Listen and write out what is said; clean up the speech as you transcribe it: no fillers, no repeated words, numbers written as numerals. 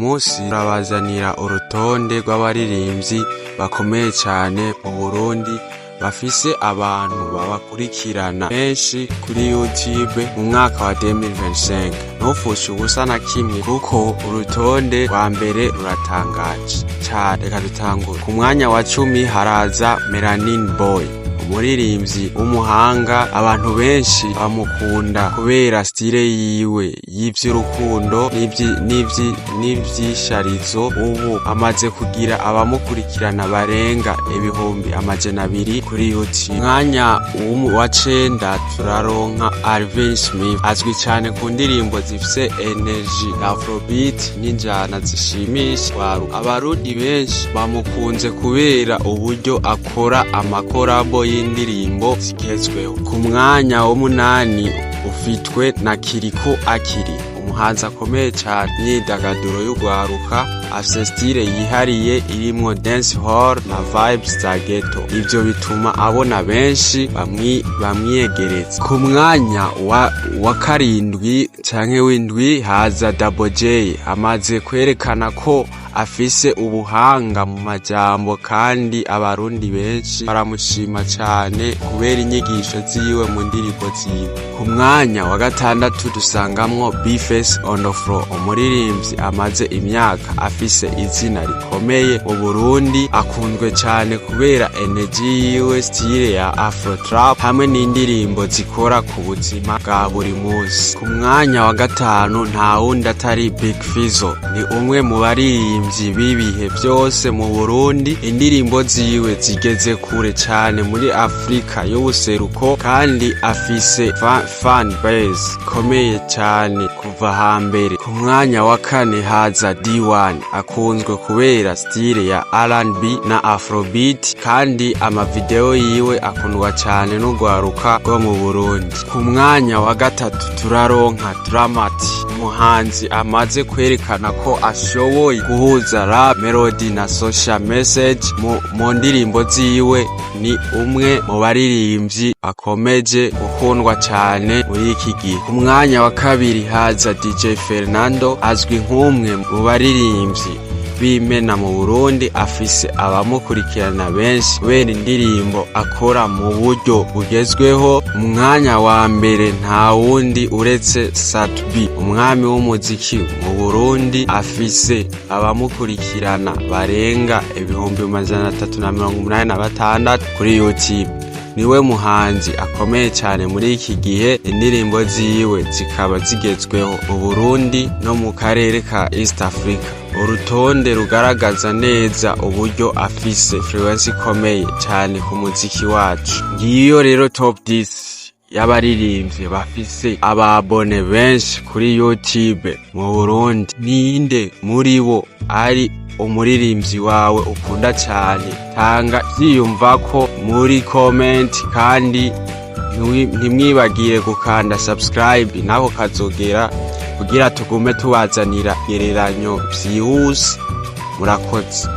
Munsi turabazanira urutonde rw'abaririmbyi bakomeye cyane mu Burundi, bafise abantu babakurikirana benshi kuri YouTube mu mwaka wa 2025. Ntupfushe ubusa na kimwe, kuko urutonde rwa mbere ruratangaje cane. Reka dutangure. Ku mwanya wa 10 haraza Melanin Boy, umuririmbyi w'umuhanga. Abantu benshi bamukunda kubera style yiwe y'ivy'urukundo n'ivyisharizo. Ubu amaze kugira abamukurikirana barenga 200,000 kuri YouTube. Umwanya wa cenda turaronka Alvin Smith, azwi cyane ku ndirimbo zifise energy, afrobeat n'injana zishimisha. Abarundi benshi bamukunze kubera uburyo akora ama collabo y'indirimbo zigezweho. Ku mwanya w'umunani ufitwe na Kirikou Akili, umuhanzi akomeye cyane imyidagaduro y'urwaruka. Afise style yihariye irimwo dance hall na vibes za ghetto. Ivyo bituma abona benshi bamwiyegereza. Ku mwanya wa karindwi canke w'indwi haza Double J, amaze kwerekana ko afise ubuhanga mu majambo, kandi Abarundi benshi baramushima cane kubera inyigisho ziwe mu ndirimbo ziwe. Ku mwanya wa gatandatu dusangamwo Bface on the floor, umuririmbyi amaze imyaka afise izina rikomeye mu Burundi. Akunzwe cyane kubera energy yiwe, style ya afro trap hamwe n'indirimbo zikora ku buzima bwa buri munsi. Ku mwanya wa gatanu nta wundi atari Big Fizzo, ni umwe mu baririmbyi b'ibihe byose mu Burundi. Indirimbo ziwe zigeze kure cyane muri Afrika y'ubuseruko, kandi afise fan base ikomeye cyane kuva hambere. Ku mwanya wa kane haza D1, akunzwe kubera style ya R&B na Afrobeat, kandi amavideo yiwe akundwa cyane n'urwaruka rwo mu Burundi. Ku mwanya wa gatatu turaronka Drama-T, umuhanzi amaze kwerekana ko ashoboye guhuza rap, melody na social message mu ndirimbo ziwe. Ni umwe mu baririmbyi bakomeje gukundwa cyane muri iki gihe. Ku mwanya wa kabiri haza DJ Fernando, azwi nk'umwe mu baririmbyi b'imena mu Burundi. Afise abamukurikirana benshi kubera indirimbo akora mu buryo bugezweho. Mu mwanya wa mbere nta wundi uretse Sat-B, umwami w'umuziki mu Burundi. Afise abamukurikirana barenga 386,000 kuri YouTube. Niwe muhanzi akomeye cyane muri iki gihe, indirimbo ziwe zikaba zigezweho mu Burundi no mu karere ka East Africa. Urutonde rugaragaza neza uburyo afise influence ikomeye cyane ku muziki wacu. Ngiyo rero top 10 y'abaririmbyi bafise aba abonnés benshi kuri YouTube mu Burundi. Ninde muri bo ari umuririmbyi wawe ukunda cyane? Tanga vyiyumvako muri comment, kandi ntimwibagire gukanda subscribe nako kazogera kugira tugume tubazanira gereranyo vyihuse. Murakoze.